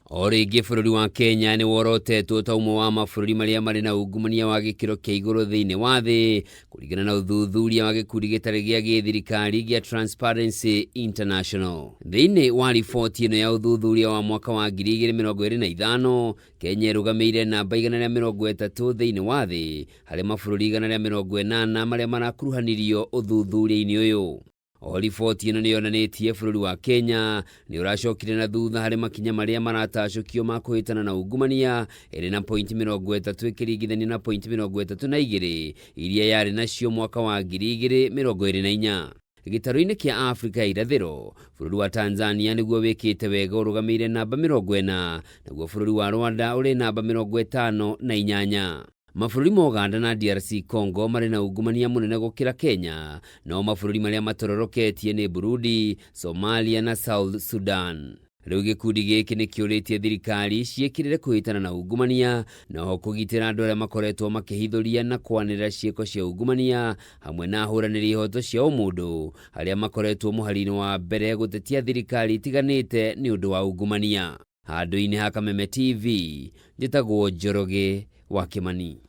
O rĩngĩ bũrũri wa Kenya nĩ worotetwo ta ũmwe wa mabũrũri marĩa marĩ na ungumania wa gĩkĩro kĩa igũrũ thĩinĩ wa thĩ, kũringana na ũthuthuria wa gĩkundi gĩtarĩ gĩa gĩthirikari gĩa Transparency International. Thĩinĩ wa riboti ĩno ya ũthuthuria wa mwaka wa 2025, Kenya ĩrũgamĩire namba 130 thĩinĩ wa thĩ harĩ mabũrũri 180 marĩa marakuruhanirio ũthuthuria-inĩ ũyũ. O riboti ĩno nĩ yonanĩtie bũrũri wa Kenya nĩ ũracokire na thutha harĩ makinya marĩa maratacũkio ma kũhĩtana na ungumania, ĩrĩ na pointi 30 ĩkĩringithanio na pointi 32 iria yarĩ nacio mwaka wa 2024. Gĩtarũ-inĩ kĩa Afrika ya Irathĩro, bũrũri wa Tanzania nĩguo wĩkĩte wega ũrũgamĩire namba 40, naguo bũrũri wa Rwanda ũrĩ namba 58. Mabũrũri ma Uganda na DRC Congo marĩ na ungumania mũnene gũkĩra Kenya, no mabũrũri marĩa matororoketie nĩ Burundi, Somalia na South Sudan. Rĩu gĩkundi gĩkĩ nĩ kĩũrĩtie thirikari ciĩkĩrĩre kũhĩtana na ungumania na oho kũgitĩra andũ arĩa makoretwo makĩhithũria na kwanĩrĩra ciĩko cia ungumania hamwe na ahũranĩri ihoto cia ũmũndũ arĩa makoretwo mũhari-inĩ wa mbere gũtetia thirikari itiganĩte nĩ ũndũ wa ungumania. Handũ-inĩ ha Kameme TV, njĩtagwo Njoroge wa Kĩmani.